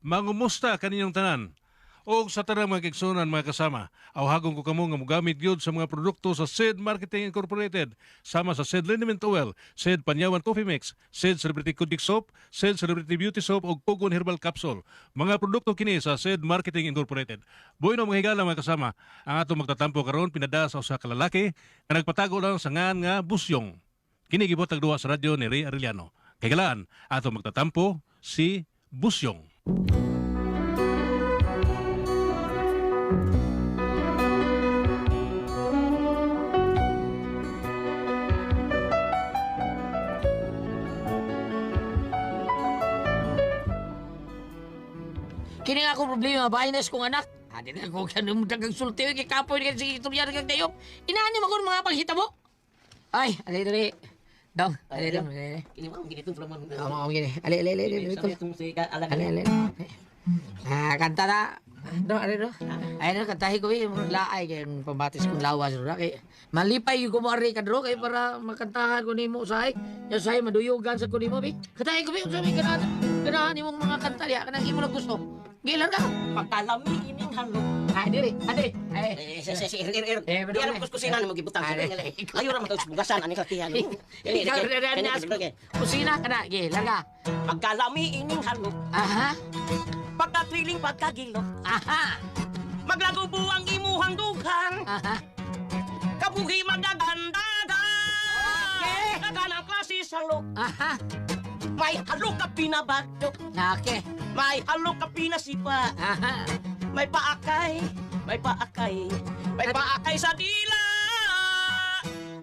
Mangumusta kaninyong tanan? Og sa tanang mga kigsunan, mga kasama, awhagon ko kamo nga mogamit gyud sa mga produkto sa Sid Marketing Incorporated, sama sa Sid Liniment Oil, Sid Panyawan Coffee Mix, Sid Celebrity Kudik Soap, Sid Celebrity Beauty Soap ug Pugon Herbal Capsule. Mga produkto kini sa Sid Marketing Incorporated. Bueno, mga higala, mga kasama, ang atong magtatampo karon pinada sa usa ka lalaki nga nagpatago lang sa ngan nga Busyong. Kini gibotag duwa sa radyo ni Ray Arellano. Kay galaan, atong magtatampo si Busyong. Kini nga akong problema, bahay na kong anak. Adi na ko kanong dagang sulti kay kapoy ni sige istorya kag tayo. Inaan niyo magun mga panghitabo. Ay, ali dali. Dong, ali dong. Ali. Kini mo gini itong flamon. Amo amo gini. Ali ali ali ali. Sabi itong si alag. Ali ali. Ah, kanta na. Do, ali do. Ay do, kantahi ko eh, murag laay kay ang pambatis kong lawas ro kay malipay ko mo ari kadro kay para makantahan ko nimo usahay. Ya usahay maduyugan sa ko nimo bi. Kantahi ko bi unsa may ganahan. Ganahan nimong mga kanta diha kanang imo lang gusto. Gilan ka. Pagkalami ining halok. Ay, diri, ade. Ay. Eh, si si si ir ir ir. Eh, Di alam kuskusina mo gibutang sa Ay, Layo ra man tawag bugasan ani katihan. Ikaw rin na kusina ka na. Gi, larga. Pagkalami ining halok. Aha. Pagkatwiling pagkagilo. Aha. Maglagubo ang imuhang dughan. Aha. Kabuhi magdagandagan. Okay. Dagan ang klase sa lok. Aha. May halok ka pinabagdok. Okay. May halok ka pinasipa. Aha. May paakay, may paakay, may paakay sa dila.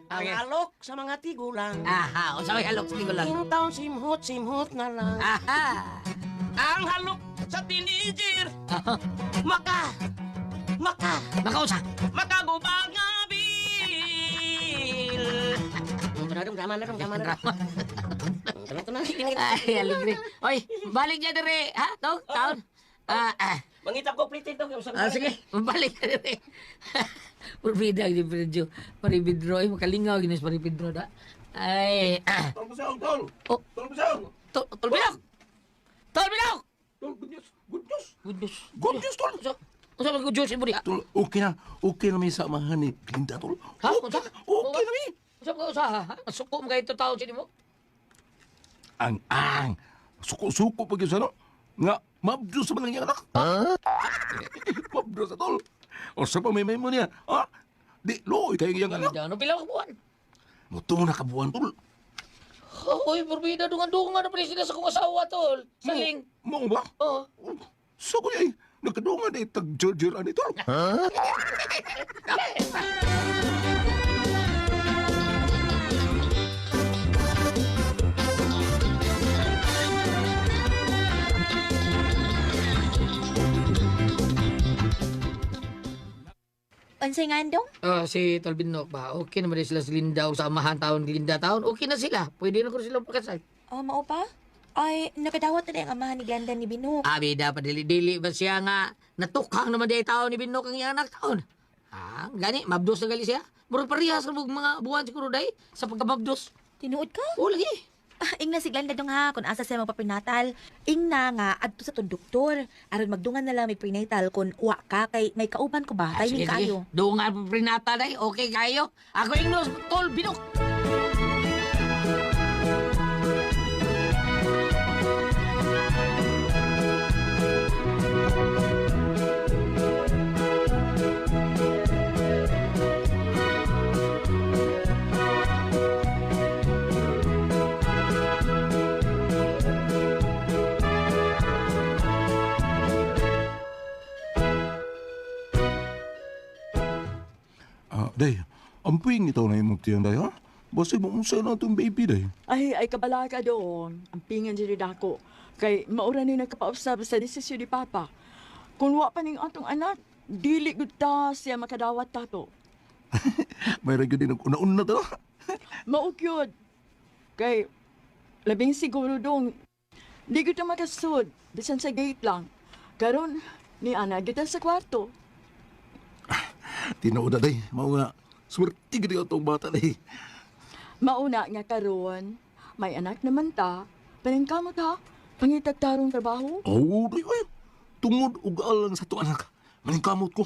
Ang Okay. alok sa mga tigulang. Aha. Unsa may halok sa tigulang? Intaon simhot, simhot na lang. Aha. Ang halok sa teenager. Aha. Maka, maka, Makausa. makagubang nga bil. Drama na, drama na. Drama. Drama na. Ay, aligre. Oy, balik niya dire. Ha? Tog, taon. Ah, ah. Mangita ko plate ito. Ah, sige, balik ka dire. Purbida ni Pedro. Maribidro, ay makalingaw ginis Maribidro da. Ay, ah. Tol Busang, tol. Oh. Tol Busang. Tol, tol bilog. Tol bilog. Tol, good news. Good news. Good news. Good news, tol. Unsa unsa man good news imo diha? Tol, okay na. Okay na may samahan ni Glinda, tol. Ha? Okay, Unsa? na. Okay na mi. Unsa man usa ha? Masuko mo kay tao sa nimo? Ang, ang. Suko-suko pag yun sa no. Nga, mabdo sa mga anak. Ha? Mabdo sa tol. O sa pamimay mo niya. Ha? Di, loy, kayo iyang anak. Ano pila ka buwan? Muto na kabuan, tol. Hoy, porbida dungan-dungan na pala sila sa kong asawa, tol. Saling. Mo ba? Oo. So ko ay, nagkadungan ay tag-jerjer ani, tol. Ha? Unsay nga andong? Ah, si Tolbinok ba? Okay naman din sila si Linda o sa amahan taon ni Linda taon. Okay na sila. Pwede na ko sila pakasal. Oh, mao pa? Ay, nakadawat na ang amahan ni Glenda ni Binok. Abi, dapat dili-dili ba siya nga natukang naman di taon ni Binok ang iyang anak taon. Ah, gani, mabdos na gali siya. Murag parehas ra mong mga buwan siguro day sa pagkamabdos. Tinuod ka? Oo, lagi. Ah, ingna si Glenda dong ha, kung asa siya magpaprenatal. Ingna nga, adto sa tong doktor. Aron magdungan na lang may prenatal kung wa ka kay may kauban ko ba? Ah, Timing sige, kaayo. sige. Dungan pa prenata day. Okay kayo. Ako ingnos, Tol Binok. Ah, day, ampuing ito na imong tiyan, day, ha? Basta mo unsa na itong baby, day. Ay, ay kabalaga doon. Ang pingan diri dako. Kay maura ni nagkapausab sa desisyon ni Papa. Kung wa pa ning atong anak, dili gud ta siya makadawat tato. May radyo din nag-una-una to. Mao gyud. Kay labing siguro dong di gud ta makasud bisan sa gate lang. Karon ni ana kita sa kwarto. Tinuod na, day. Mao nga, swerte gid atong bata, day. Mauna nga karon, may anak naman ta. Paningkamot ha. Pangitag tarong trabaho? Oh, di ay. Tungod ug alang sa atong anak. Maningkamot ko.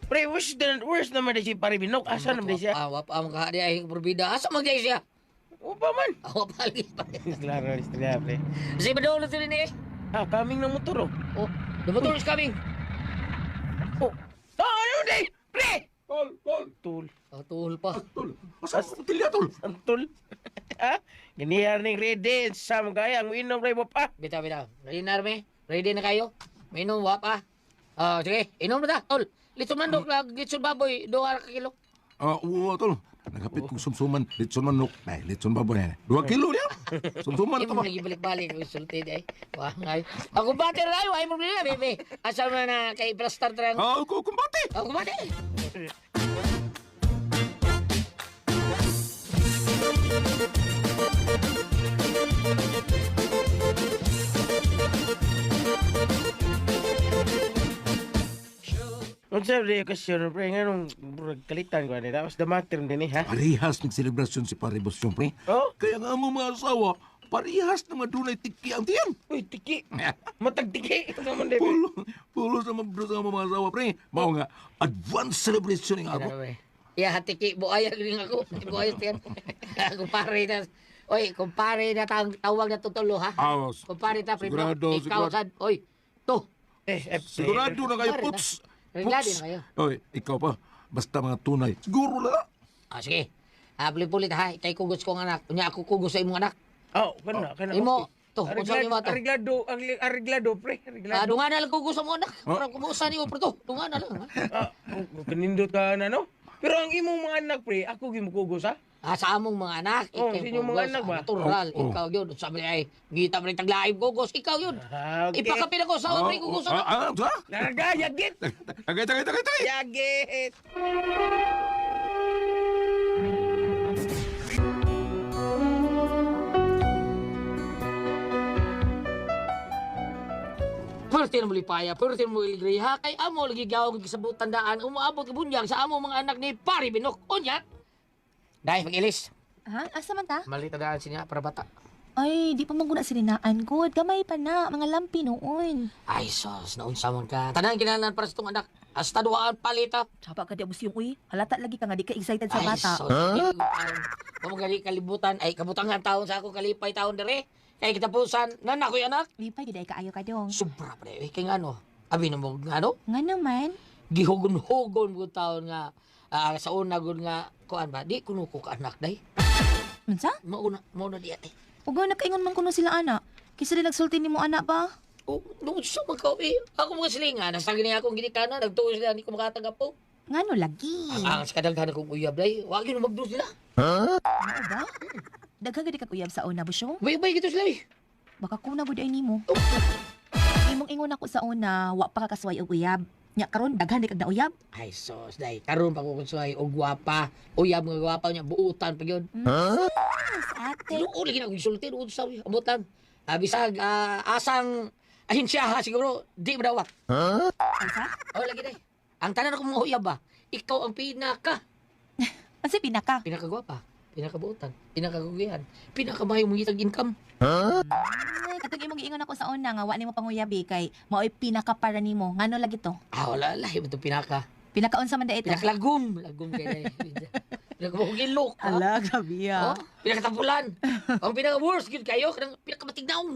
Pre, where's naman di si Pare Binok? Asa naman di siya? Ah, wapa ang kahadi ay porbida. Asa man gyud siya? Upa man. Ah, wapa lagi pa. Klaro ang istorya, pre. Si Badolo sila ni eh. Ah, kaming ng motor, oh. Oh, the motor is coming. Oh, ah, ano di? Pre! Tol, tol. Tul. Ah, tuhol pa. Tol. Asa ang tilya tol? Ang tul. Ha? Ganiyar ning ready. Sa mga gaya, ang inom rin mo pa. Bitaw, bitaw. Ready na arme? Ready na kayo? Mainom, wapa. Ah, sige, inom na ta, tol. Litson manok, litson baboy, 2 ka kilo. Ah, oo, tol. Nagapit kong sumsuman, litson manok. Ay, litson baboy. 2 kilo niya. Sumsuman Imo to ba? lagi balik-balik ang sulti di ay. Wah, ngay. Ako bater ay, way problema, bebe. Asa man na kay plastar trang. Ah, ko kumbate. Ako bate. Unsa rin yung question, pre? Nga nung murag kalitan ko, ano? Tapos the matter din eh, ha? Parehas nagselebrasyon si Pare Bosyon, pre. Oh? Kaya nga ang mga asawa, parehas na madunay tiki ang tiyan. Uy, tiki. Matag tiki. Ito naman di, pre. Pulo, pulo sa mabro sa mga asawa, pre. Mao nga, advance celebration nga ako. Ya hatiki buaya rin ako. Buaya tiyan. Kumpare na. Oy, kumpare na tang tawag na tutulo ha. Ah, Kumpare ta primo. sigurado, Ikaw sigurado. sad. Oy, to. Eh, eh, pre. Sigurado na kayo, Pare na. puts. Reglado Puts. na kayo. Oy, ikaw pa. Basta mga tunay. Siguro na. Ah, sige. Ah, pulit-pulit ha. Ikay kugos kong anak. Unya ako kugos sa imong anak. Oh, kana, kana. Imo, to, okay. unsa nimo to? Arreglado, arreglado, pre. Ah, Arreglado. dunga na lang kugos sa imong anak. Para kumusa nimo pre to. Dunga na lang. Ha? Ah, oh, kanindot ka na, no? Pero ang imong mga anak, pre, ako gimukugos, ha? Ah, sa among mga anak, Oh, ikaw sa inyong mga kugos. anak ba? Ah, natural, Oh, oh. ikaw yun. Sabi ay, gita mo rin taglaib kugos, ikaw yun. Ah, okay. Ipakapin ako sa pre kugos Ah, anak. ah, ah, Larga, yagit! Tagay, tagay, tagay, tagay. Yagit! Pwerte na mo lipaya, pwerte na mo iligriha, kay amo lagi gawag gisabutan daan, umuabot kabunyag sa amo mga anak ni Pari Binok. Unya! Dahil pag-ilis, Ha? Asa man ta? malita daan siya para bata. Ay, di pa man guna sininaan good. Gamay pa na, mga lampi noon. Ay, sos, naunsa man ka. Tanan kinahanglan para sa itong anak. Hasta duaan palita. Tsaba ka di abos yung uy. Halata lagi ka nga di ka excited sa Ay, bata. sos, huh? Kung kalibutan, ay kabutangan taon sa ako, kalipay taon dere. Kay kitapusan, nana ko'y anak. Lipay gid ay kaayo ka dong. Sobra pre, eh, kay ngano. Abi na mo ngano, Nga naman. gihugon-hugon ko taon nga ah, sa una gud nga kuan ba, di kuno ko ka anak day. Unsa? Mauna, mauna di ate. Ugaw nakaingon man kuno sila ana. Kisa di nagsulti nimo ana ba? Oh, no, sa magkaw eh. Ako mga silingan, nasa gini akong ginikanan, nagtuo sila, hindi ko makatagap po. Ngano lagi? Ang sa kadaghan akong uyab day, wag yun magdo sila. Mao ba? Daghan gid kag uyab sa una busyong. Bay-bay gito sila eh. Baka kuna gud ay nimo. Imong ingon ako sa una, wa pa ka kasuway og uyab. Nya karon daghan di kag nauyab. Ay sos, day, karon pa ko kunsuhay og gwapa. Uyab nga gwapa niya, buutan pa yun. Yes, ate. Tinuod lagi na akong gisulti, doon sa abot lang. Ah, bisag, ah, asang ahinsya ha, siguro, di madawat. Unsa? Oh, lagi day. Ang tanan akong mga uyab ba, ikaw ang pinaka, Unsa pinaka? pinakagwapa, pinakabuutan, pinakagugihan, pinakamayong mangitag income. Ay, katong imong giingon ako sa una nga wa nimo panguyabi kay maoy pinaka para nimo. Ngano lagi to? Ah, wala, lahi mo itong pinaka. Pinakaunsa man da ito? Pinakalagom. Lagom kay day. Pinakamahugilok. ha? Ala, grabe Oh, ah. pinakatapulan. Ang pinaka-worst, yun kayo, kanang pinakamatignaon.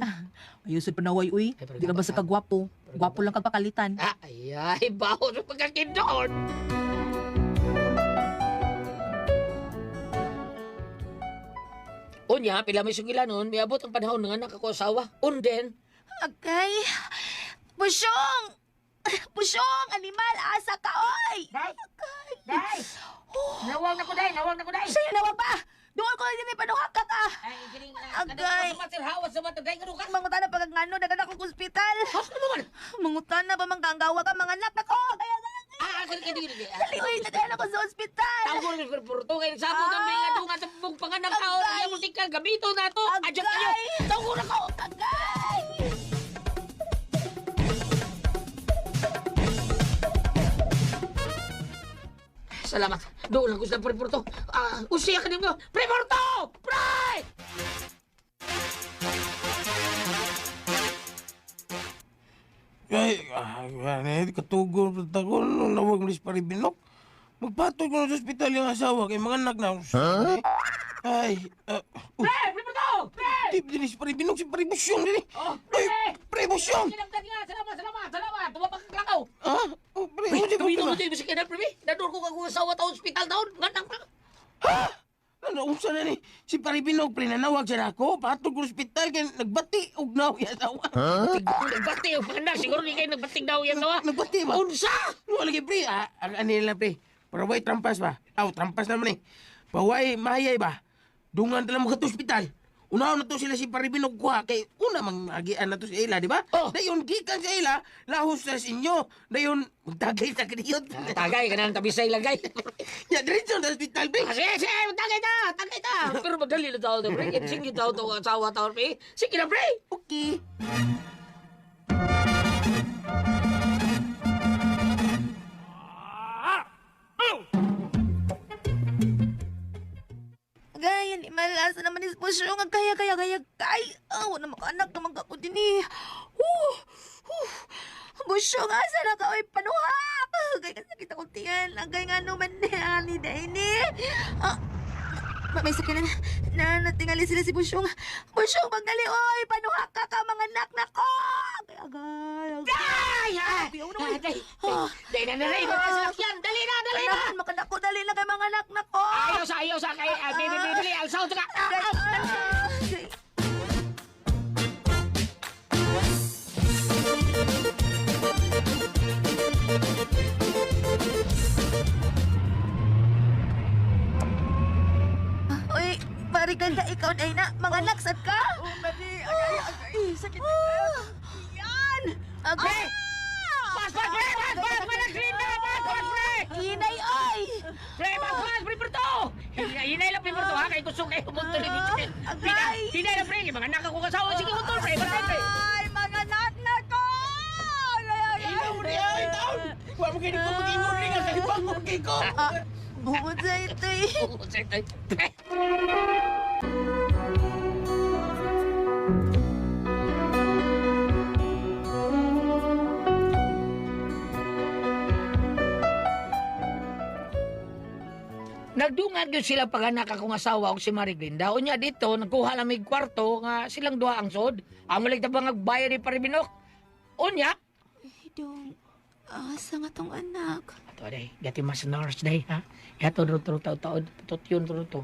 Ayusin pa naway uy. Ay, pero Di ka ba sa kagwapo? Gwapo lang kag pakalitan. Ah, ay, ay, baho sa pagkakindon. Unya, pila may sugila nun, miabot ang panahon nga anak ako asawa. Unden, Agay. Busyong! Busyong! Animal! Asa ka, oy! Day! Day! Nawag na ko, day! Nawag na ko, day! Sa'yo nawa pa! Doon ko din may panuha ka ka! Ay, kining, Agay. Sa mater, hawas sa mater, day, gano ka? Mangutan na pagkangano, dagan akong ospital. Hawas na naman! Mangutan na pa mangkanggawa ka, mga anak nako! Kaya nga lang, Ah, kini, kini, kini. dali, nadahan ako sa ospital! Tawag ko ng porto kay sabo ng mga dungan sa bug panganak taon. Agay! Ang multikal, gamito na to. Adyo kayo. Agay! Tawag ko na ko. Agay! Salamat. Doon lang ko sa Preporto. Ah, usiya ka nimo. Preporto! Pre! Ay, ay, katugol pa ko nung nawag mo pa binok. Magpatod ko na sa ospital yung asawa kay mga anak na. Huh? Ay, Pre! Preporto! Pre! Di, di, si Paribinok, si Paribusyong din. Oh, pre! Ay, Paribusyong! Kinamtan nga. Salamat, salamat, salamat. Tumapag ka lakaw. Ah, oh, pre, Uy, ano siya tuwino problema? mo ito yung sakyanan, pre. Nador ko kag asawa ta ospital taon. Ganang pa. Ha? Ano, unsa na ni? Si Paribinog, pre, nanawag siya na ako. Patod ko sa ospital, kay nagbati, og naw yung asawa. Nagbati, oh, anak. Siguro di kayo nagbating daw yan, sawa. Nagbati ba? Unsa? Wala lagi, pre. Ah, ang ano nila, pre. Para way trampas ba? Aw, trampas naman eh. Paway, mahayay ba? Dungan tala mo ka ospital. Unaon na to sila si Paribinog kuha kay una mang agian na to sa ila, di ba? Oh. Dayon gikan sa ila, lahos sa inyo. Dayon magtagay sa kaniyot. Tagay ka na ng tabisay lagay. Ya diretso na ospital, pre. Ah, sige, sige, tagay ta, tagay ta. Pero madali na tao to, pre. Sige tao to, asawa tao, pre. Sige na, pre. Okay. Gaya ni malasa naman is Busyong. Ang kaya, kaya, kaya, kay. Aw, na makaanak naman ka ko din eh. Huh, huh. Busyong, asa na ka? Oy, panuhak! Kaya kasakit akong tiyan. Ang kaya nga naman ni ani dahil Ah, may sakit na, na natingali sila si Busyong. Busyong, magdali, oy! Panuhak ka ka, mga anak na ko! Agay, agay. Ay, ay. Ayaw naman. Ay, Dali na, dali na. Salakyan. Dali na, dali na. Kailangan makanako, dali na kay mga anak na ko! Ayaw sa, kay, ah, baby, baby, dali. Alsaw, ka. Agay, agay. Uy, pare ganda ikaw na ina. Mga anak, sad ka? Oh, Mari, agay, agay, sakit na kayo. Yan! Agay! Pas, pas, pre, pas, pas, pas, green na, pas, pas, pre. Inay, oy! Pre, pas, pas, pre, pre, to. Hinay, hinay lang, pre, pre, to, ha? Kay kusog kayo, muntol, Agay! Hinay lang, pre. Mga anak ako kasawa. Sige, muntol, pre, pre, pre. Ay, mga anak na ko! Agay, agay. Pre, ay, taon. Wa mo kini ko mag-ingon rin nga kay bangon kay ko. Ah, bukod sa ito eh. Pre. Nagdungan gyud sila pag-anak akong asawa og si Marie Glinda. Unya dito, nagkuha lang mig kwarto nga silang duha ang sod. Amo lang tabang agbayad ni Paribinok. Unya, Dong, asa nga tong anak? ato day, gati mas nurse day ha. Gato ro tro tao tao tut yun ro to.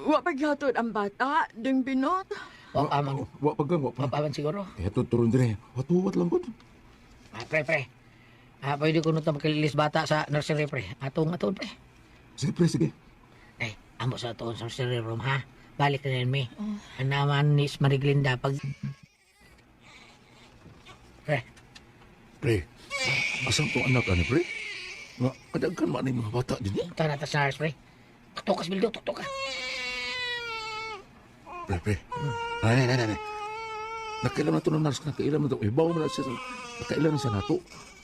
Wa paghatod ang bata, ding binot. Wa pa man, Wa pa gang, wa wa pa. pa man siguro. Eh, tuturon din eh. Watuwat lang ko. Ah, pre pre. Ah, pwede ko nuta makililis bata sa nursery pre. Atong aton pre. Sige, pre, sige. Eh, amo sa aton sa nursery room ha. Balik na rin mi. Ang naman ni Marie Glinda pag Pre, Pre, asan tong anak ani, pre? Nga, kadaghan man ni mga bata din eh. tara ta sa nurse pre. Tukas bildo, tutok ka. Pre, pre. Ay, ay, ay, ay. Nakailan na to ng nurse, nakailan na to. Ibaw mo na siya. Nakailan na siya na to.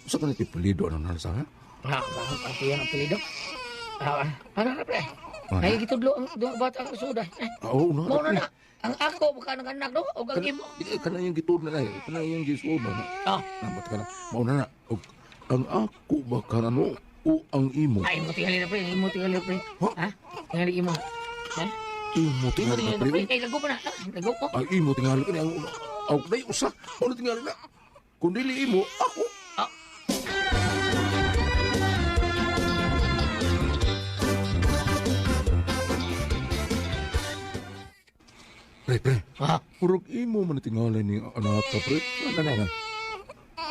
Usa ka na ito palido ang nurse, ha? Ah, ang kuya ang apelido. Ah, ano na pre? Ano? Ay, gitudlo ang duha bata ang suda. Eh, Ah, Oo, na. mao na na. Ang ako baka nang anak no og ang imo. Kana yung gituod na na eh. Kana yung gisuod na na. Ah, Nabat ka na. Mauna na. Og, ang ako ba ka na no? O ang imo? ay mo tingali na pre, imo tingali pre. Huh? Ha? Tingali imo. Ha? Imo Imo tingali tingali na, na pre. pre. Kay lago pa na. Ah, Lago ko. Ang imo tingali ka ni ang ang day usa. Ano tingali na? Kung dili imo, ako. Ah. Pre, pre. Ah, Murag imo man tingali ni anak ka, pre. Na, na, na.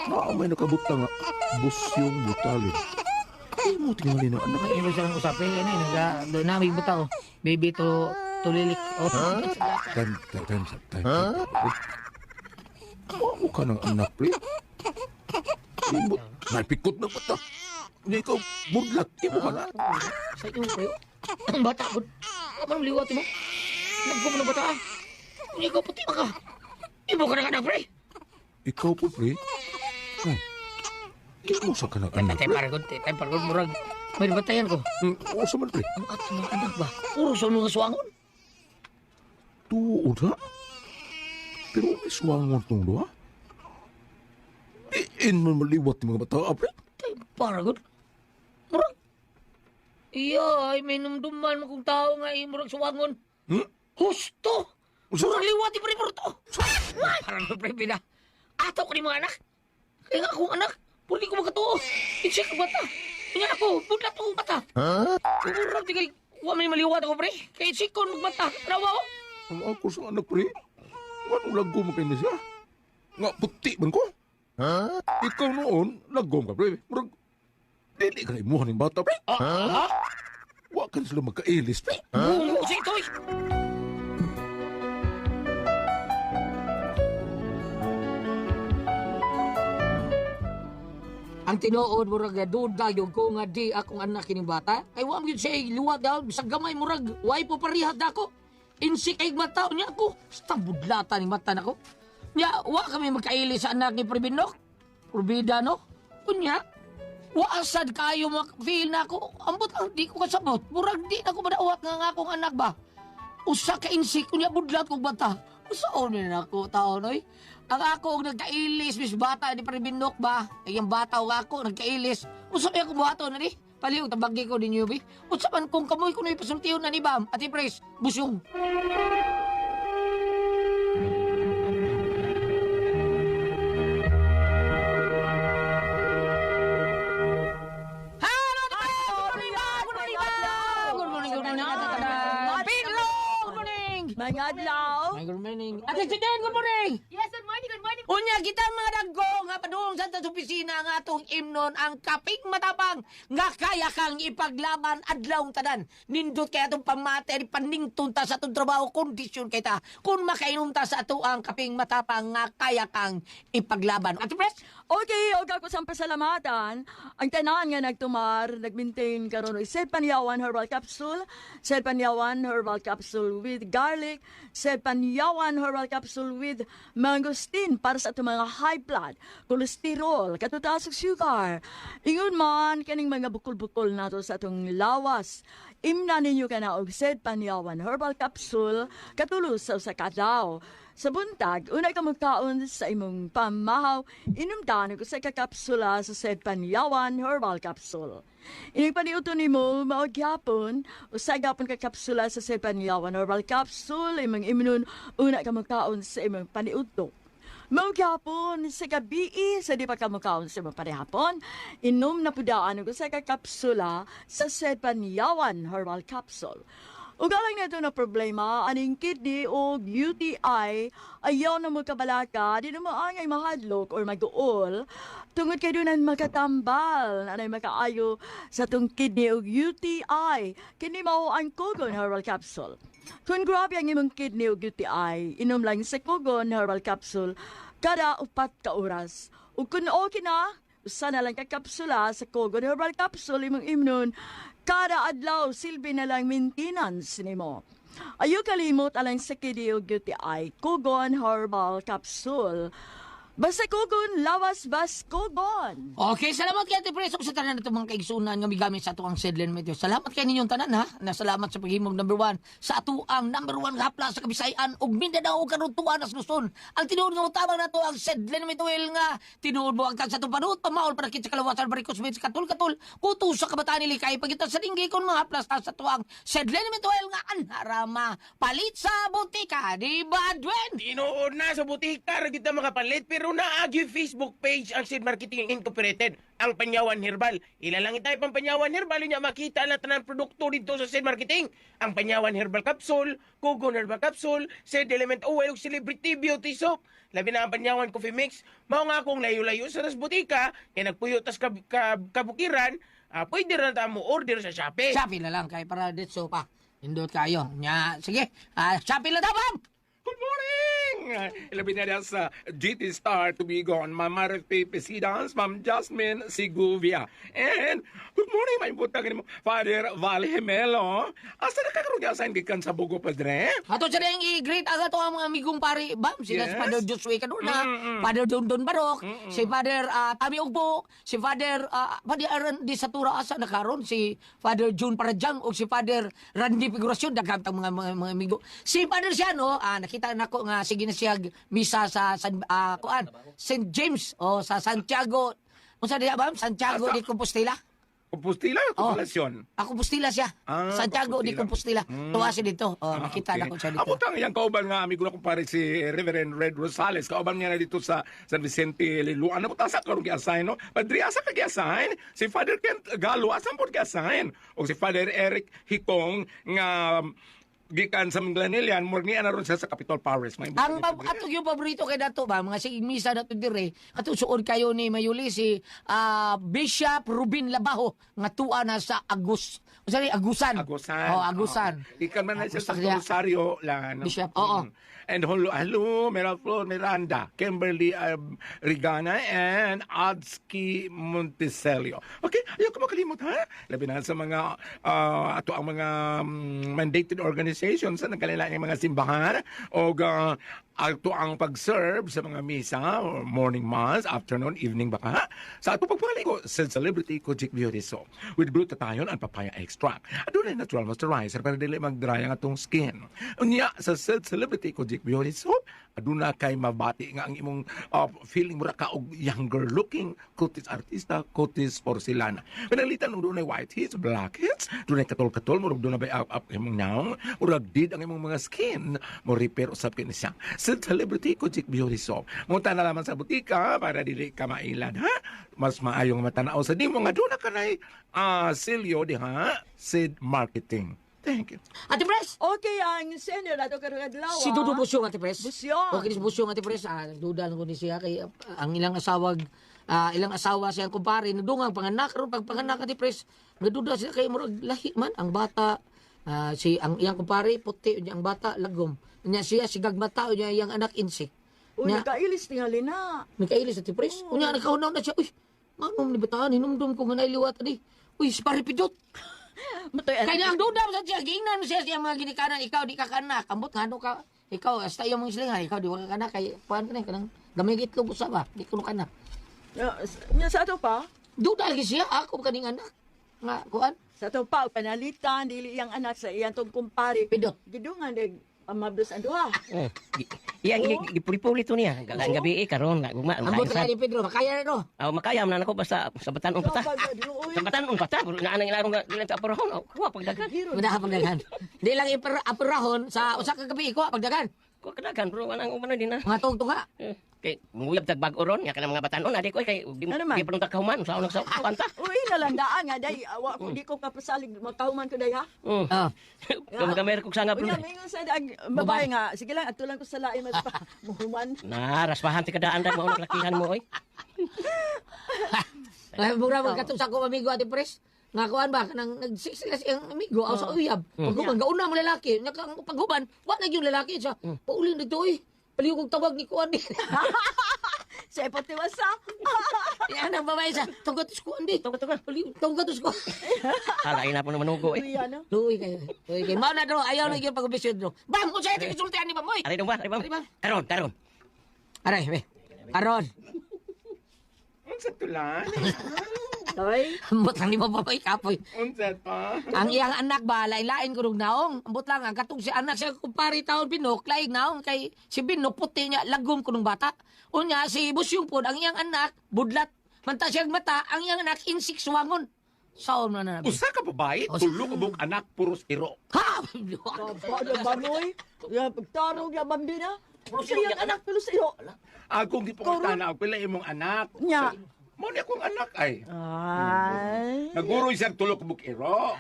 Na, may nakabutang nga. Busyong butalin. Imo tingali na anak. may imo sa usapin ini naga do na may butaw. Baby to tulilik. Oh. Time, time, time, time. Huh? Wa mo ka ng anak, pre. Imo, naipikot na bata. Hindi ikaw, budlat. Imo ka na. Sa imo pre. Ang bata gud. Wa man liwat mo. Nagko mo ng bata. ah. Hindi ko puti ba ka? Imo ka na anak pre. Ikaw po, pre. Ay. Kino sa kanang anak. Tay paragod, tay paragod murag. May batayan ko. Usa man pre. Ang atong mga anak ba? Puro sa mga suwangon. Tuod ha? Pero may suwangon tong duha. Diin man maliwat ni mga bata, pre. Tay paragod. Murag. Iya, ay may numduman mo kung tao nga ay murag suwangon. Husto! Usa Murag liwat di pre to. Parang pre pina. Ato ko ni mga anak. Kaya nga akong anak, pwede ko magkatuo. Insya ka bata. Kanya ako, budlat ko bata. Murag di kay, wa may maliwat ako pre. Kay sikon magbata. Rawa oh. Ang ako sa anak, pre. Anong lagom kay ni siya? Nga puti man ko. Ikaw noon, lagom ka, pre. Murag, dili ka na imuha ng bata, pre. Ah, Wa ka na sila magkailis, pre. Bungo sa ito eh. Ang tinuod murag duda yung ko nga di akong anak kining bata. Kay wa man gyud siya luwat daw bisag gamay murag way po parihad dako. Insik ay mata niya ako. Basta budlata ni mata nako. Nya wa kami magkaili sa anak ni Prebinok. Probida no. Unya wa asad kayo feel na ako. Ambot lang di ko kasabot. Murag di na ko madawat nga nga akong anak ba. Usa ka insik unya budlat kog bata. Usaon ni nako taon oy. Ang ako og nagkailis bis bata ni Prebinok ba. Ay ang bata og ako nagkailis. Usa may ako buhaton na ni. Palihog tabagi ko ninyo bi. Unsa man kung kamoy kuno ipasultihon na ni Bam. Ate Pres, busyong. Hello, good morning, good morning, good morning, good morning, Pedro, good morning. Mga adlaw. Good morning. Ate Chiden, good morning. Yes, good morning, good morning. Unya kita mga dagko nga padung sa tas opisina nga atong imnon ang kaping matapang nga kaya kang ipaglaban adlawng tanan. Nindot kay atong pamate ni panington ta sa atong trabaho kondisyon kay ta. Kung makainom ta sa ato ang kaping matapang nga kaya kang ipaglaban. Ate Pres, Okay, og ako sa pasalamatan, ang tanan nga nagtumar, nagmaintain karon og Sed Panyawan Herbal Capsule, Sed Panyawan Herbal Capsule with garlic, Sed Panyawan Herbal Capsule with mangosteen para sa atong mga high blood, cholesterol, katutaas ug sugar. Ingon man kaning mga bukol-bukol nato sa atong lawas. Imna ninyo kana og Sed Panyawan Herbal Capsule katulo sa usa ka adlaw. Sa buntag, una ka magkaon sa imong pamahaw, inom og usa ka kapsula sa Sed Panyawan Herbal Capsule. Ining paniuto nimo mao gyapon, usa gyapon ka kapsula sa Sed Panyawan Herbal Capsule imong imnon una ka magkaon sa imong paniudto. Mao gyapon sa gabi sa di pa ka mukaon sa imong panihapon, inom na pudaan og usa ka kapsula sa Sed Panyawan Herbal Capsule. Ugalang na ito na problema, aning kidney o UTI, ayaw na mo kabalaka, di na mo angay mahadlok or maguol, tungod kay doon makatambal, anay makaayo sa tong kidney o UTI, kini mao ang Kogon Herbal Capsule. Kung grabe ang imong kidney o UTI, inom lang sa Kogon Herbal Capsule kada 4 ka oras. Ug kung okay na, usa na lang ka kapsula sa Kogon Herbal Capsule imong imnon kada adlaw silbi na lang maintenance nimo. Ayaw kalimot alang sa kidney ug UTI, Kogon Herbal Capsule. Basta Kogon, lawas bas Kogon. Okay, salamat kay Ate Pres. Sa tanan nato mga kaigsunan nga migamit sa ato ang Sedlen Meteo. Salamat kay ninyong tanan ha. Na salamat sa paghimog number 1 sa ato ang number 1 hapla sa Kabisayan ug Mindanao ug karon tuan sa Luzon. Ang tinuod nga utabang nato ang Sedlen Meteo nga tinuod mo ang tag sa atong panuot pamaol para kit sa kalawasan barikos med katul-katul kuto sa kabataan nili kay pagita sa dinggi kon mga haplas ta sa tuang Sedlen Meteo nga anharama palit sa butika di ba Dwen? Tinuod na sa butika ra gyud ta makapalit pero naagi Facebook page ang Seed Marketing Incorporated, ang Panyawan Herbal. Ila lang itay pang Panyawan Herbal unya makita lang tanan produkto dito sa Seed Marketing. Ang Panyawan Herbal Capsule, Kugon Herbal Capsule, Seed Element Oil ug Celebrity Beauty Soap. Labi na ang Panyawan Coffee Mix. Mao nga akong layo-layo sa tas butika kay nagpuyo tas kabukiran, pwede ra ta mo order sa Shopee. Shopee na lang kay para ditso pa. Indot kayo. Nya, sige. Shopee lang ta, Bam! Good morning! Ilabi na diyan sa GT Star Tubigon, Ma'am Marife Pesidans, Ma'am Jasmine Siguvia. And good morning, may butang mo, Father Val Gemelo. Asa na kakaroon sa gikan sa Bugo, Padre? Ato sa rin i-greet ang ato ang mga amigong pare Bam, sila si Yes. Father Josue Cadorna, Father Dondon Barok, si Father Tami Ugbo, si Father Father Aaron Di Satura asa na karon, si Father June Parajang o si Father Randy Figuracion, daghang tang mga amigo. Si Father Siano, nakita nako nga sige na siya misa sa San kuan, St. James o sa Santiago. Unsa diha Bam? Santiago Asa? de Compostela. Compostela o Oh. Consolacion? Ako Compostela siya. Ah, Santiago de Compostela. Compostela. Tuwa siya dito. Oh, nakita na ko siya dito. Amo tang iyang kauban nga amigo na kumpare si Reverend Red Rosales. Kauban niya na dito sa San Vicente Liluan. Ano ta sa karon gi-assign no? Padre asa ka gi-assign? Si Father Kent Galo asa pod gi-assign? O si Father Eric Hikong nga gikan sa Minglanillan, murag niya na ron siya sa Capitol Parish. May Ang ato yung paborito kay dato ba mga sige misa dato dire kato suod kayo ni Mayuli si Bishop Rubin Labajo nga tuwa na sa Agus unsa ni Agusan. Agusan. Oh, Agusan. Oo. Ikan man na siya sa Agusan siya. Rosario lang. Bishop, oo. And hello, hello, Meraflor Miranda, Kimberly Rigana, and Adski Monticello. Okay, ayaw ko makalimot ha. Labi na sa mga ato ang mga mandated organizations sa nagkalilaing mga simbahan o ato ang pag-serve sa mga misa, or morning mass, afternoon, evening baka. Sa ato pagpangaligo sa Celebrity Kojic Beauty Soap with glutathione and papaya extract. Adunay natural moisturizer para dili mag-dry ang atong skin. Unya sa Celebrity Kojic Beauty Soap, aduna kay mabati nga ang imong feeling mura ka og younger looking, kutis artista, kutis porcelana. Pinalitan og dunay white hits, black hits, dunay katol-katol, murag dunay bay up up imong naong, murag did ang imong mga skin, mo repair usab kini siya. Sa Celebrity Kojic Beauty Soap. Munta na lamang sa butika para dili ka mailad, ha? Mas maayong matanaw sa nimo nga duna kanay silyo diha, Sid Marketing. Thank you. Ate Pres! Okay, ang sender ato karong adlaw. Si Dudu Busyong, Ate Pres. Busyong. Okay, si Busyong, Ate Pres. Duda lang ko ni siya kay ang ilang asawag ilang asawa siyang kumpare nagdungang panganak ron pag panganak Ate Pres. Nagduda siya kay murag lahi man ang bata. Si ang iyang kumpare puti unya ang bata lagom. Unya siya sigag mata unya iyang anak insik. Uy, Unya nakailis tingali na. Nakailis Ate Pres. Unya nakahunaw na siya. Uy, manong ni bataan hinumdum ko nga nailiwat ani. Uy, si Pare Pidot. Matoy Kaya ang duda sa siya, giingnan mo siya siya mga ginikanan, ikaw di ka kanak, ambot nga ano ka, ikaw, hasta iyong mga silingan, ikaw di ka kanak, kay, kuhan ka na, kanang, gamay itlog usa ba, di ko kanak. Nya sa ato pa. Duda lagi siya, ako kaning anak, nga, kuhan, Sa ato pa panalitan dili iyang anak sa iyang tong kumpare. Pindot. Gidungan deg mabdos ang duha. Eh, Iyang gipuli-puli to niya. Galang gabi eh, karon nga gugma. Ambot ka ni Pedro, makaya na no. Aw makaya man ako basta sa batan-on pa ta. Sa batan-on pa ta. Pero naa nang ilarong ilang sa apurahon. Aw, kuha pagdagan. Madaha pagdagan. Di lang ipapurahon sa usa ka gabi, ikaw pagdagan. Kuha kadagan pero anang umano din na. Mga tungtunga. Eh, kay muyab tag bag-o ron nga kanang mga batan-on adi ko eh, kay di Ano man? di pa nung kahuman sa unang sa kuan ta. Uy, nalandaan nga day awa ko di ko kapasalig makahuman ko day ha. Mm. Ah. Kamo kog sangap Unya ron. mingon sa dag babae nga sige lang atulan ko sa lain mas pa muhuman. Na raspahan ti kadaan dag mao lakihan mo oy. Ay, mura man katong sa akong amigo Ate Pres. Nga kuan ba kanang nag-six sila siyang amigo aw sa uyab. Paghuman gauna mo lalaki, nya kang paghuman, wa na gyud lalaki siya. Paulin dito oy. Paliw kong tawag ni kuan di. Sa ipotiwasa. Yan ang babae sa tawag to kuan di. Tungod tungod. Paliw tawag to kuan. Alay na po naman manugo eh. Uy, ano? Luoy kayo. Luoy kayo. Mao na dro, ayaw na gyud pag-ubisyon dro. Bam, unsa iti gisultian ni Bam oy? Ari dong ba? Ari bam. Ari ba? Karon, karon. Aray, be. Aron. Unsa tulan? Ay, Ambot lang ni Bam babae kapoy. Unsa pa? Ang iyang anak ba, lain-lain ko naong. Ambot lang, ang katong si anak siya kumpare taon Binok, laing naong kay si Binok puti niya, lagom ko nung bata. Unya, si Busyong pod, ang iyang anak, budlat. Manta siyang mata, ang iyang anak, insik suwangon. Saon na na. Usa ka babae, tulo ka buok anak puros iro. Ha! ba na bamoy? Ya pagtarong ya bambina. Sa iyang anak pero sa iyo. Akong gipangutana og pila imong anak. Nya. Mo ni akong anak ay. Ay. Naguroy siyang tulo ka buok iro.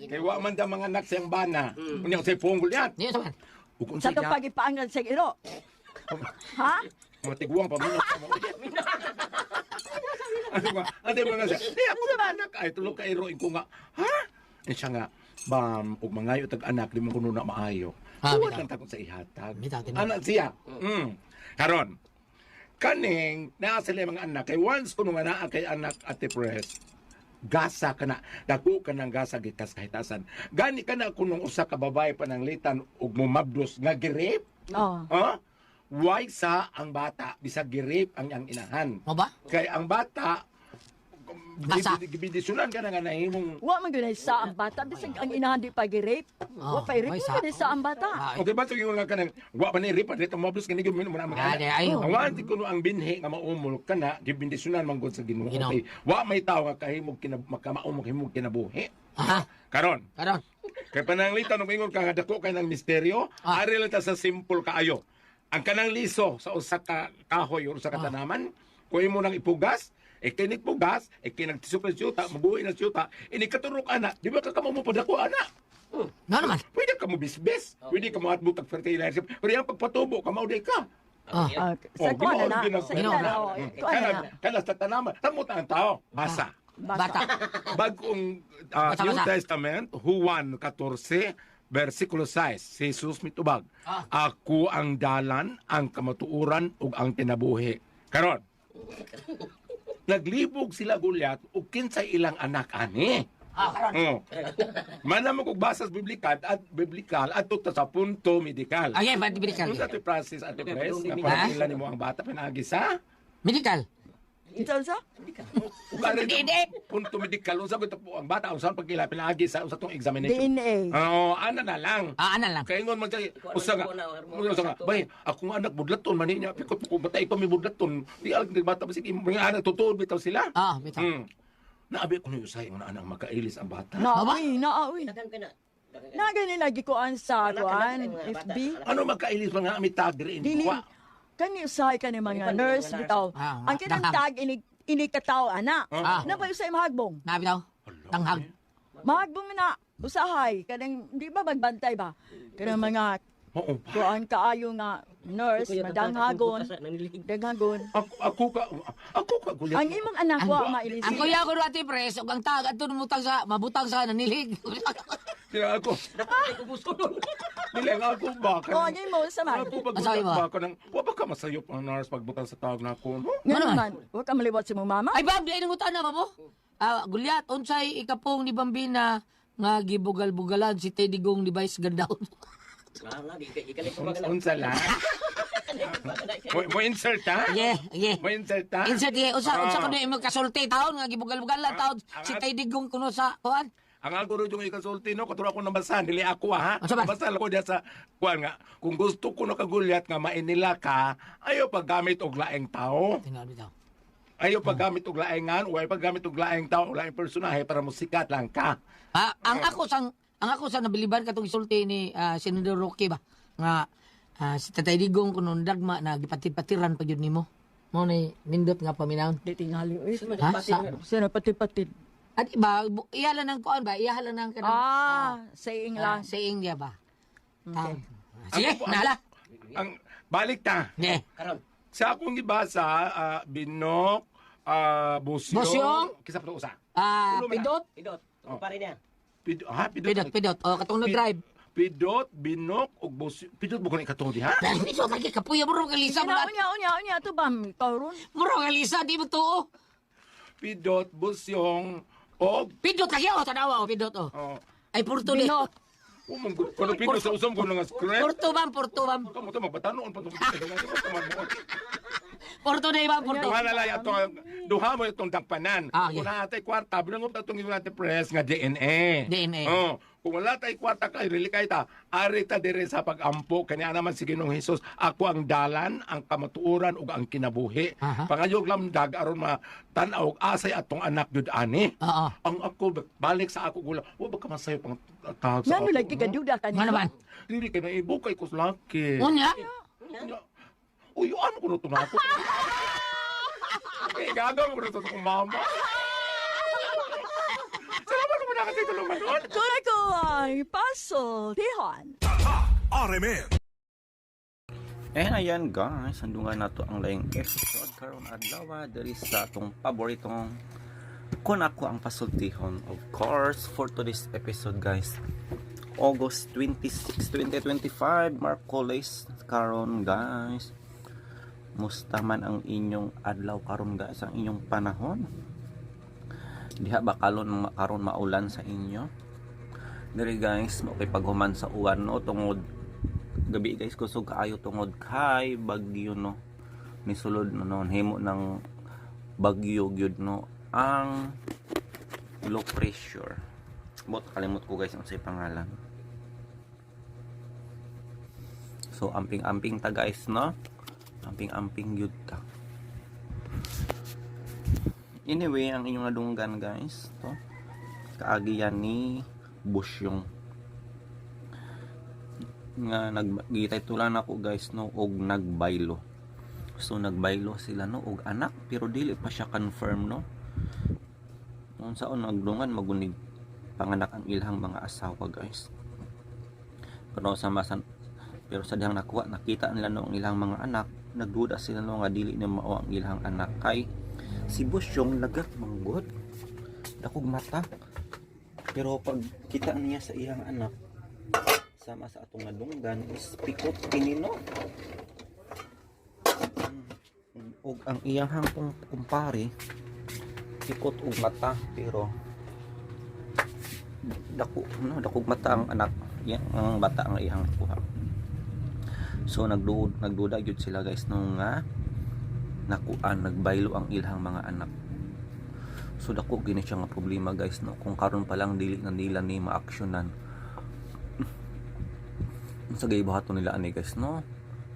Kay wa man da mga anak siyang bana. Unya say punggol yan. Niyo sa man. Ug Sa unsa to niya? pagipaangan sa iro. Ha? Mga tiguang pa mo. Ano ba? Ate mga siya. Di ako na anak ay tulo ka iro ko nga. Ha? Eh, siya nga. Bam, ug mangayo tag anak di mo kuno na maayo. Ah, Tuwad bitaw. lang takot sa ihatag. Bitaw, tinuod. Anak siya. Karon. Kaning naa sila mga anak kay once kuno nga naa kay anak ate pres gasa ka na dako ka ng gasa gikas kahitasan gani ka na kunong usa ka babae pananglitan ug mumabdos nga gi-rape. Oh. Ha? Why sa ang bata bisag gi-rape ang iyang inahan? Mo ba? Kay ang bata Basa. gibidisyonan ka na nga nahimong Wa man gyud sa ang bata bisag ang inahan di pa gi-rape. Oh, Wa pa i-rape may wa man sa ang bata. Ah, Okay ba sige nga kanang wa pa ni rape dito mabdos kini gyud mo na mga Ah, anak. di, ayo. Ang wa kuno ang binhi nga maumol kana gibindisyonan man gud sa Ginoo. Ginoo. Kay wa may tawo nga kahimog kina makamaumog himog kinabuhi. Aha. Karon, Karon. kay pananglitan og ingon ka nga dako kay ng misteryo, ari lang ta sa simple kaayo. Ang kanang liso sa usa ka kahoy o usa ka tanaman, kung imo nang ipugas, e kinig pugas, e kinagtisok ng siyuta, mabuhi ng siyuta, ini katurok ana, di ba ka kamo mo padako ana? No naman. Pwede ka mo bisbis, pwede ka mo atbutag fertilizer, pero yung pagpatubo, kamaw di ka. Ah. Ah, sa Oh, kuan na Ginoo, na. Sa Ginoo. ila na. Oh, kuan na Kana, na. kana sa tanaman, tamot ang tao, basa. Bata. Bagong Basa, New basa. Testament, Juan 14, versikulo 6, si Jesus mitubag, Ah. Ako ang dalan, ang kamatuoran, ug ang kinabuhi. Karon, naglibog sila Goliath ug kinsay ilang anak ani. Ah, karon. Oh. Manamog og basas biblikal at biblikal adto ta sa punto medikal. Okay, ba medical. Unsa to process at press nga Ha? pagpila nimo ang bata pinaagi sa Medical. Unsa unsa? Ug ari DNA. punto medikal unsa gyud po ang bata unsa pagkila pinaagi sa unsa tong examination. DNA. Oo, ana na lang. Ah, ana lang. Kay ingon man siya, usa nga, bay, akong anak budlaton man niya, pikot ko batay pa mi budlaton. Di alag di bata basig mga anak tutuod bitaw sila. Ah, bitaw. Naabi ko ni usay nga anak makailis ang bata. Na uy, na uy. Daghan ka na. Na gani lagi kuan sa kuan FB. Ano makailis mga ami tag diri ini Dili wa. kani usahay kani mga nurse bitaw. Ah, Ang kinang danghang. tag ini ini kataw ana. Ah. Na ba usay mahagbong? Na bitaw. Tanghag. Mahagbong na usahay kanang di ba magbantay ba? Kanang mga Oo ba? kuan kaayo nga nurse madanghagon. Danghagon. Ako ka gulyat. Ang imong anak wa mailis. Ang kuya ko ate pres ug ang tag adto mutang sa mabutang sa nanilig. Dili ako. Dili ang ako ba? Oh, ang imo sa man. Ako pag Masabi mo? ba ka nang wa ba ka masayop ang nurse pagbutang sa tawag na ako, no? Nga Ano man? naman, wa ka maliwat sa imong mama. Ay bam, di ay nangutan na ba mo? Ah, Gulyat, unsay ikapong ni Bambina nga gibugal-bugalan si Teddy Gong ni Vice Ganda. Unsa lang? Mo insert ha? Yeah, yeah. Mo insert ha? Insert yeah, unsa Ah. unsa kuno imong kasulti taon nga gibugal-bugalan taon si Teddy Gong kuno sa kuan. Ang ako ro yung ikasulti no, katuro ako nabasahan, dili ako ha. Unsa ba? Nabasa ko diya sa kuan nga, kung gusto ko nakagulyat nga mainila ka, ayo paggamit og laing tao. Tingnan bitaw. Ayo paggamit og laingan, o ayo paggamit og laing tao, o laing personahe para musikat lang ka. Ah, ang ako sang nabiliban katong isulti ni Senador Roque ba nga si Tatay Digong kuno dagma na gipatid-patiran pa gyud nimo. Mo ni nindot nga paminawon. Di tingali uy. Ha? Sa, Sino pati-patid. at iba, iya lang ng kuan ba? Iya lang ng kanang Ah, saying lang. saying niya ba? Okay. Sige, nala. Ang balik ta. Yeah. Karon. Sa akong gibasa, Binok, Busyong. Busyong? Kisa pa to usa. Ah, Ulo man. pidot. Pidot. Pare niya. Pidot, ha? Pidot. Pidot, pidot. Oh, katong nag-drive. Pidot, Binok, ug Busyong. Pidot mo kuno ikatuo di ha? Pidot lagi kapuya mo ka lisa mo. Unya, unya, unya, unya, ito ba? Ikaw ron? Muro ka lisa di mo tuo. Pidot, Busyong, og Pidot lagi oh, tanawa oh, pidot oh. oh, Ay purto ni. Binok. oh, mong kuno pidot sa usam kuno nga script. Purto bam, purto bam. Kamo to magbatanon pa to. Purto na ibang purto. Duha na lang ato duha mo itong dagpanan. Ah, okay. Kung naa tay kwarta, binangop ta itong natin press nga DNA. DNA. Oh, kung wala tay kwarta kay rili kay ta, ari ta dire sa pagampo kanya naman si Ginoong Hesus, ako ang dalan, ang kamatuoran ug ang kinabuhi. Aha. Pangayog lamdag aron ma tan-aw og asay atong anak jud ani. Oo. Ang ako balik sa ako gula. Wa ba ka masayo pang tawag sa Nga ako? lagi ka duda ka Nga naman. Dili kay naibukay ko sa laki. Unya. Unya. Uy, ano ko na ito na ako? Eh, gagawin ko na ito sa mama. Salamat mo na kasi tulungan doon. Kura ko ay pasultihan. RMN. And ayan guys, sandungan nato ang laing episode karon adlaw diri sa atong paboritong Kung ako ang pasultihon, of course, for today's episode, guys. August 26, 2025, Marcoles karon, guys. Musta man ang inyong adlaw karon, guys, ang inyong panahon. Diha ba kalon karon maulan sa inyo? Diri, guys, okay paghuman sa uwan, no, tungod gabi, guys, kusog kaayo tungod kay bagyo, no. Misulod, no, no himo ng bagyo gyud, no, ang low pressure. Bot kalimot ko, guys, ang say pangalan. So amping-amping ta, guys, no. Amping-amping gyud ta. Anyway, ang inyong nadunggan, guys, to kaagi yan ni Bush yung nga naggitay tulan ako, guys, no, og nagbaylo. So nagbaylo sila, no, og anak, pero dili pa siya confirm, no. Unsaon nagdungan magunig panganak ang ilang mga asawa, guys. Pero sa masan, pero sa dihang nakuha nakita nila, no, ang ilang mga anak, nagduda sila, no, nga dili na mao ang ilang anak kay si Bush yung lagat manggod, dakog mata. Pero pag kita niya sa iyang anak, sama sa atong nadunggan, is pikot kini, no. Og ang iyang hangpong kumpare pikot og mata, pero dako, no, dakog mata ang anak, ang bata ang iyang kuha. So nagduda gyud sila, guys, no, nga nakuan nagbaylo ang ilang mga anak. So dako gini siya nga problema, guys, no, kung karon pa lang dili na nila ni maaksyonan sa buhaton nila ani, guys, no.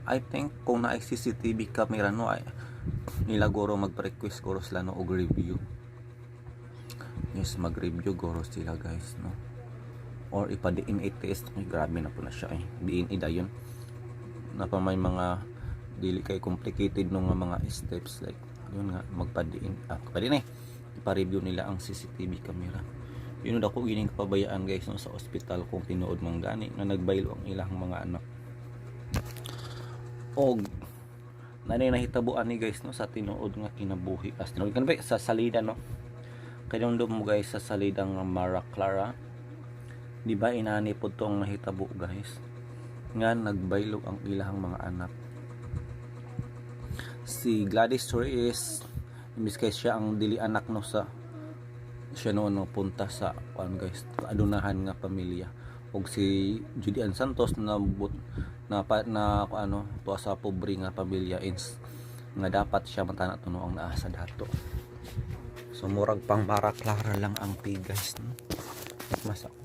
I think kung naay CCTV camera, no, ay nila guro magpa-request guro sila, no, og review. Yes, mag-review guro sila, guys, no, or ipa DNA test. Ay, grabe na po na siya eh, DNA dayon na pa may mga dili kay complicated no nga mga steps, like yun nga magpa DNA, pa DNA, ipa-review nila ang CCTV camera. Yun dako gining kapabayaan, guys, no, sa ospital kung tinuod man gani nga nagbaylo ang ilang mga anak. Og nanay nahitabuan ni, guys, no, sa tinuod nga kinabuhi, as tinuod kan ba sa salida, no, kay mo, guys, sa salida nga Mara Clara, di ba, inani pod tong nahitabo, guys, nga nagbaylo ang ilang mga anak. Si Gladys Reyes, imbis kay siya ang dili anak, no, sa siya noon, no, punta sa kuan, guys, adunahan nga pamilya, ug si Judy Ann Santos na but, na, pa, na ano tuwa sa pobre nga pamilya ins nga dapat siya man tanan ang naa sa dato. So murag pang Mara Clara lang ang pi, guys, no. Mas ako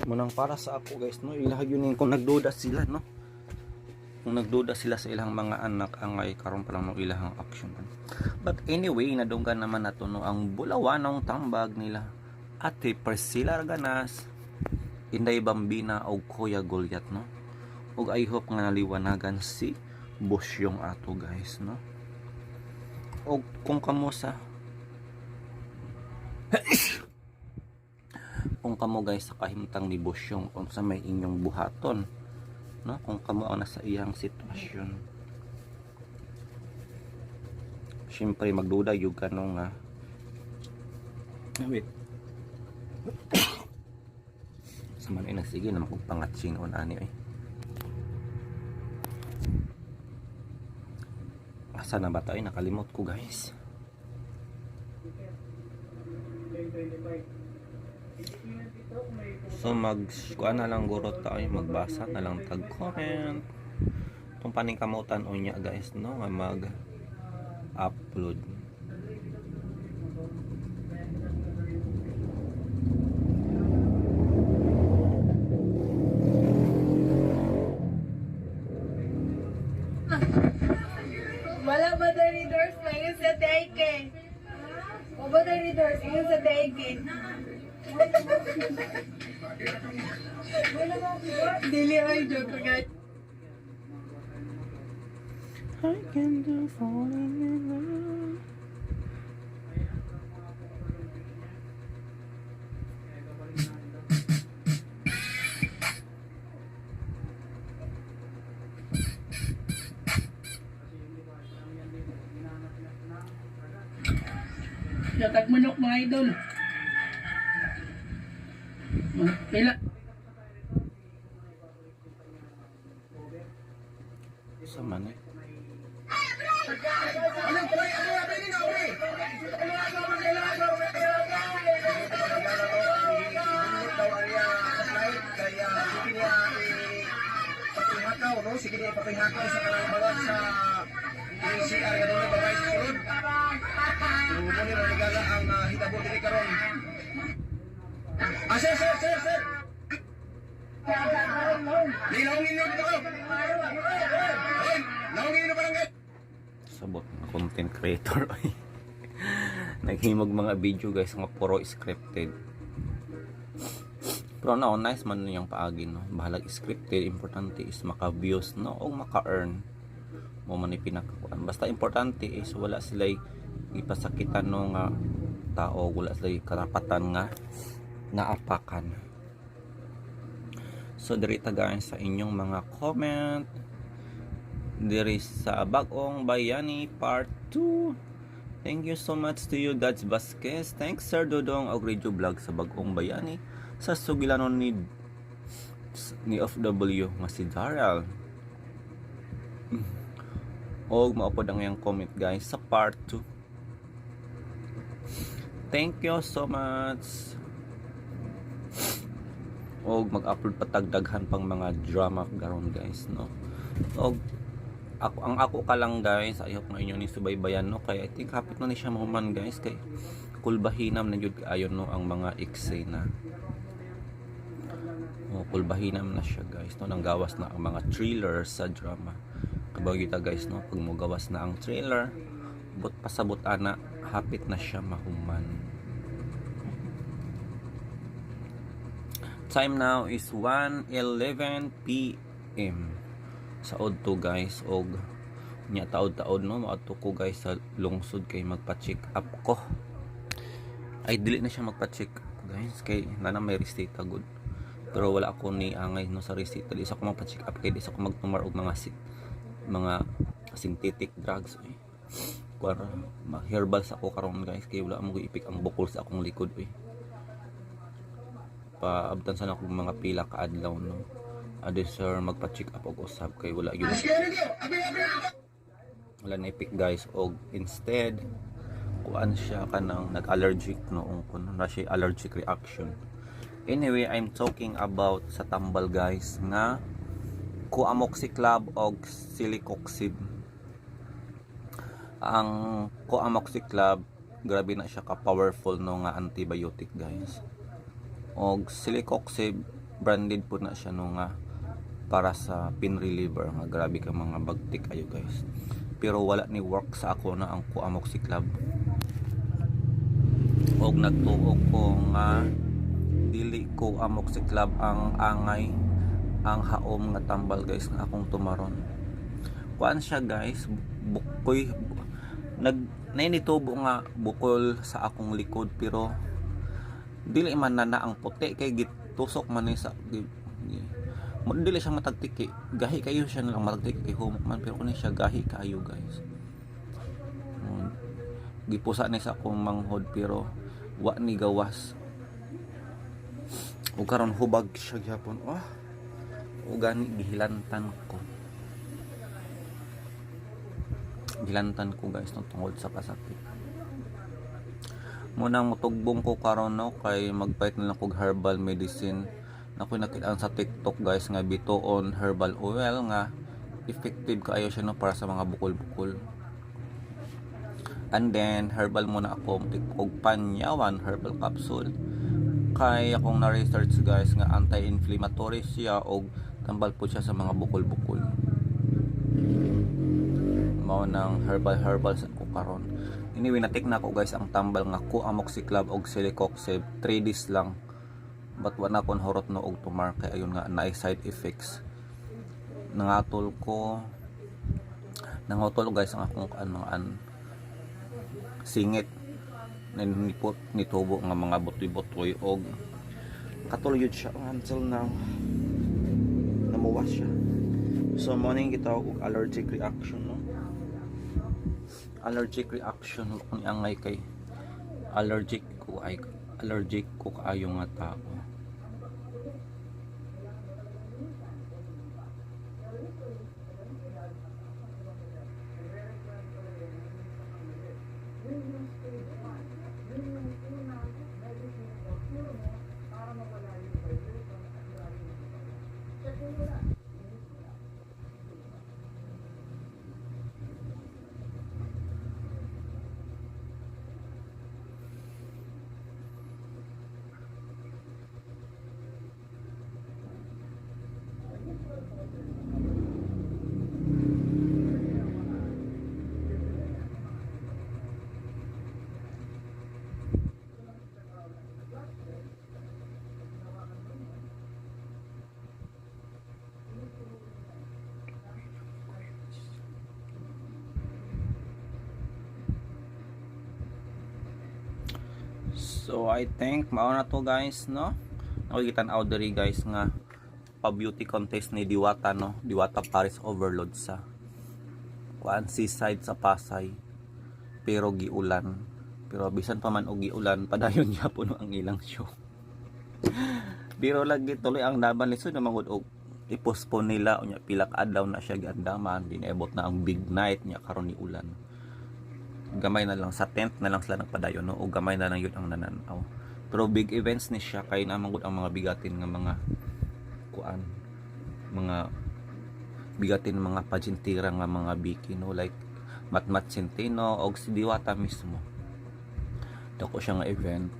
munang para sa ako, guys, no, ilaha yun kung nagduda sila, no, kung nagduda sila sa ilang mga anak, angay karon pa lang, no, ilahang action. But anyway, nadunggan naman nato, no, ang bulawanong tambag nila Ate Priscilla Arganas, Inday Bambina og Kuya Goliath, no. Ug I hope nga naliwanagan si Boss yung ato, guys, no. Og kung kamo, guys, sa kahimtang ni Bosyong, unsa may inyong buhaton, no, kung kamo ang nasa iyang sitwasyon? Syempre magduda gyud ka, no, nga. Ah, wait, sa man ay nagsige na makugpangatsin on ani eh. Asa na ba tayo? Nakalimot ko, guys. So mag kuan na lang guro tayo, magbasa na lang tag comment. Itong paningkamutan unya, guys, no, nga mag upload. Wala ba tayo readers? Ngayon sa Teke. Wala ba tayo readers? Ngayon sa Teke. Dili ay joke, guys. I can do falling in love. Sa tagmanok mga idol. Mga pila. Sa man eh. Pakihakaw, no? Sige niya ipakihakaw sa kanang bawat sa NCR nga doon babay sa sulod. So, mo ni regala ang hitabo diri karon. Ah, sir, sir, sir, sir. Nilawngin niyo dito ko. Hoy, lawngin niyo barangay. Sabot mga content creator ay. Naghimog mga video guys nga puro scripted. Pero no, nice man yung paagi no. Bahalag scripted, importante is maka-views no o maka-earn. Mo man ni pinakakuan. Basta importante is wala sila ipasakitan no nga tao, wala sila karapatan nga naapakan. So diri ta guys sa inyong mga comment diri sa Bagong Bayani Part 2. Thank you so much to you, Dutch Vasquez. Thanks, Sir Dodong og Radio Vlog sa Bagong Bayani sa sugilanon ni FW nga si Daryl. Og maupod ang iyang comment guys sa part 2. Thank you so much. Og mag-upload patagdaghan pang mga drama garon guys no. Og ako ang ako ka lang guys, I hope nga inyo ni subaybayan no, kay I think hapit na ni siya mahuman guys, kay kulbahinam na jud kaayo no ang mga eksena. O, kulbahinam na siya guys no, nanggawas na ang mga thriller sa drama. Kabaw kita guys no, pag mogawas na ang trailer, but pasabot ana hapit na siya mahuman. Time now is 1:11 p.m. sa to guys, og nya taod-taod no, maadto ko guys sa lungsod kay magpa-check up ko. Ay dili na siya magpa-check up guys kay nana may reseta gud. Pero wala ako ni angay no sa reseta, di sa ako magpa-check up kay di sa ako magtumar og mga mga synthetic drugs eh. Kuan herbal sa ako karon guys kay wala mo ipik ang bukol sa akong likod eh. Paabtan sana akong mga pila ka adlaw no. Ade sir, magpa-check up og usab kay wala gyud wala na ipik guys, og instead kuan siya kanang nag-allergic noong kuno na siya allergic reaction. Anyway, I'm talking about sa tambal guys nga Coamoxiclab og Celecoxib. Ang Coamoxiclab grabe na siya ka powerful no nga antibiotic guys. Og Celecoxib branded po na siya no nga para sa pain reliever nga grabe ka mga bagtik ayo guys. Pero wala ni work sa ako na ang Coamoxiclab. Og nagtuo ko nga dili ko amoxiclab ang angay ang haom nga tambal guys nga akong tumaron. Kuan siya guys, bukoy nag nainitubo nga bukol sa akong likod, pero dili man na na ang puti kay gitusok man ni sa dili siya matagtiki, gahi kayo siya na lang matagtiki kay humok man, pero kunin siya gahi kayo guys. Gipusa ni sa akong manghod pero wa ni gawas. Ug karon hubag siya gyapon. Oh, ug gani gihilantan ko. Gihilantan ko guys no tungod sa kasakit. Munang motugbong ko karon no kay magpait na lang kog herbal medicine. Nakoy nakit-an sa TikTok guys nga bituon herbal oil nga effective kaayo siya no para sa mga bukol-bukol. And then herbal muna ako og Panyawan herbal capsule. Kay akong na-research guys nga anti-inflammatory siya og tambal po siya sa mga bukol-bukol. Mao nang herbal sa ko karon. Anyway, natik na ko guys ang tambal nga Coamoxiclab og Celecoxib 3 days lang. But wala kon horot no og tumar kay ayon nga naay side effects. Nangatol ko. Nangotol guys ang akong ano an singit nipot nitubo nga mga butoy-butoy og katuloy yun siya until now. Namuwas siya. So morning gitawag og allergic reaction no. Allergic reaction kung angay kay Allergic ko ay allergic ko kaayo nga tao. So I think mao na to guys, no. Nakikita na diri guys nga pa beauty contest ni Diwata, no. Diwata Paris Overload sa kuan seaside sa Pasay. Pero giulan. Pero bisan pa man og giulan, padayon gyapon ang ilang show. Pero lagi tuloy ang laban, lisod na mangud og i-postpone nila unya pila ka adlaw na siya giandaman, di naibot na ang big night nya karon ni ulan. Gamay na lang sa tent na lang sila nagpadayon, no, o gamay na lang yun ang nananaw. Pero big events ni siya kay naman gud ang mga bigatin nga mga kuan, mga bigatin mga pageantera nga mga biki, no, like Matmat Centeno og si Diwata mismo. Dako siya nga event.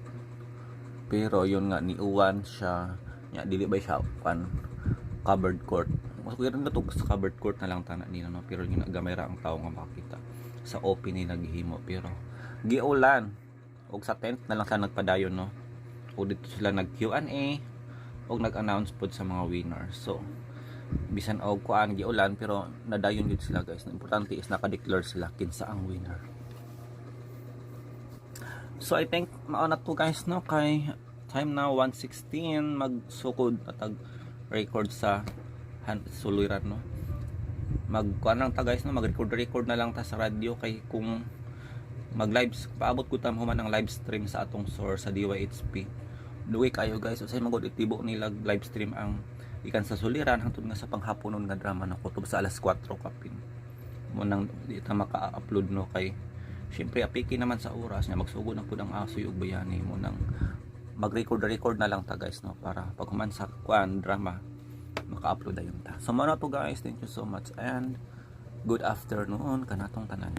Pero yun nga niuwan siya nya dili ba siya kuan covered court. Mas kuya na to sa covered court na lang tana nila, no, pero yun nga gamay ra ang tao nga makita sa open ni naghihimo, pero giulan og sa tent na lang sila nagpadayon, no. O dito sila nag Q&A og nag-announce pod sa mga winners. So bisan og kuan giulan pero nadayon gyud sila guys. Importante is naka-declare sila kinsa ang winner. So I think mao na to guys, no, kay time now 1:16, magsukod at record sa suluran, no. Magkuan lang ta guys, no, mag-record record na lang ta sa radyo kay kung mag live paabot ko tam human ang live stream sa atong source sa DYHP. Duwi kayo guys, usay magud itibo nila live stream ang ikan sa suliran hangtod nga sa panghaponon nga drama, no, kutob sa alas 4 kapin. Mo nang di ta maka-upload, no, kay syempre apiki naman sa oras nga magsugod na pud ang asoy ug bayani. Mo nang mag-record record na lang ta guys, no, para pag human sa kuan drama maka-upload dayon ta. So mao na to guys, thank you so much and good afternoon kanatong tanan.